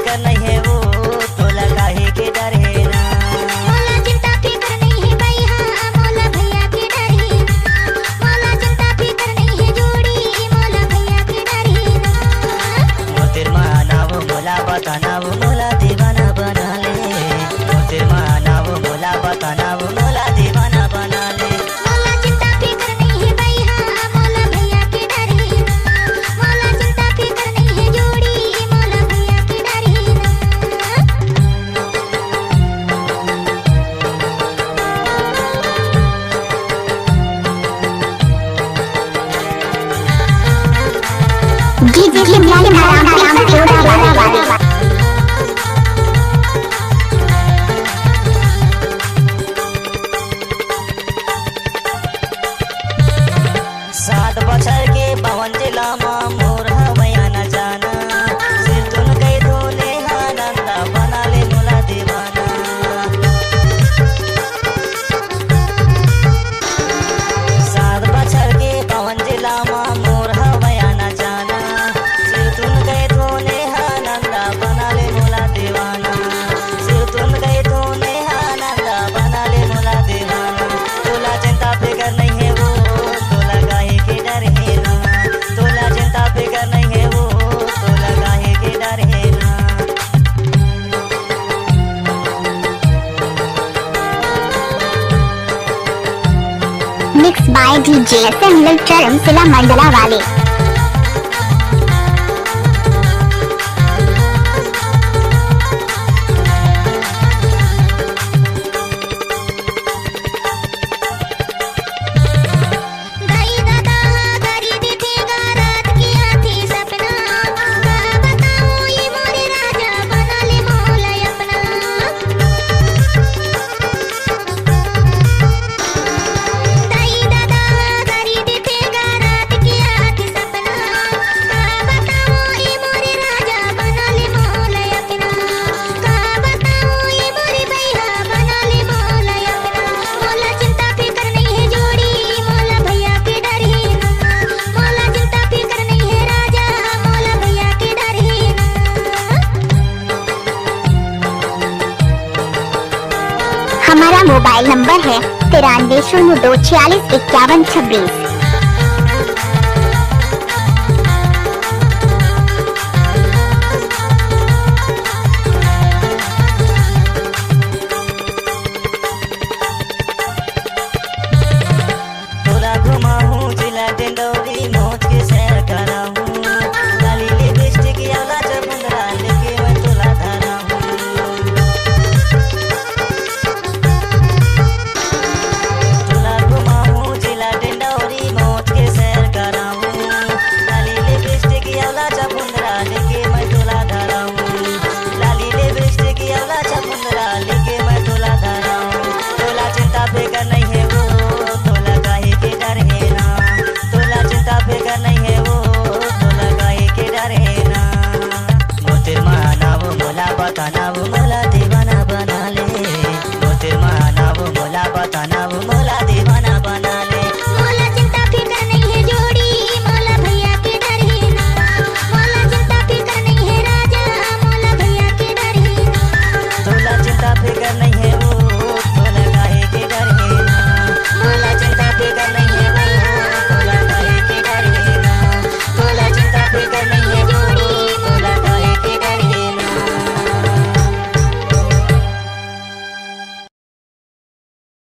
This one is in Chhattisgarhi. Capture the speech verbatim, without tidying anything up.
कर नहीं है वो, तोला काहे के डर है ना। मोला चिंता फिकर नहीं है भैया, मोला भैया के डर है ना। मोला चिंता फिकर नहीं है जोड़ी, मोला भैया के डर है ना। मोर तेर माना वो मोला बताना वो मोला दीवाना बना ले। मोर तेर माना वो मोला बताना वो मोला दीवाना बना ले। मोला चिंता फिकर नहीं है भैया, मोला भैया के डर है ना। मोला चिंता फिकर नहीं है जोड़ी, मोला भैया के डर है ना। डीजे लाल राम राम जोड़ा वाले। सात बछर के पवन जिला मा मोर हवय आना जाना। सिरतुन कहि धुन हा नंदा बना ले मोला दीवाना। सात बछर के पवन जिला मा मोर हवय आना जाना। सिरतुन कहि धुन हा नंदा बना ले मोला दीवाना। सिरतुन कहि धुन हा नंदा बना ले मोला दीवाना। तोला चिंता फिकर नहीं है वो, तोला काहे के डर है ना। तोला चिंता फिकर नहीं है वो, तोला काहे के डर है ना। Mix by DJ S M लल चरम सिला मंडला वाले। दाई ददा हा गारी देथे गा रात के आथे सपना। का बताओ ये मोरे राजा बना ले मोला अपना। दाई ददा हा गारी देथे गा रात के आथे सपना। का बताओ ये मोरे राजा बना ले मोला अपना। का बताओ ये मोरे भैया बना ले मोला अपना। मोला चिंता फिकर नहीं है जोड़ी, मोला भैया के डर है ना। मोला चिंता फिकर नहीं है राजा, मोला भैया के डर है ना। हमारा मोबाइल नंबर है तिरानवे शून्य दो छियालीस इक्यावन छब्बीस।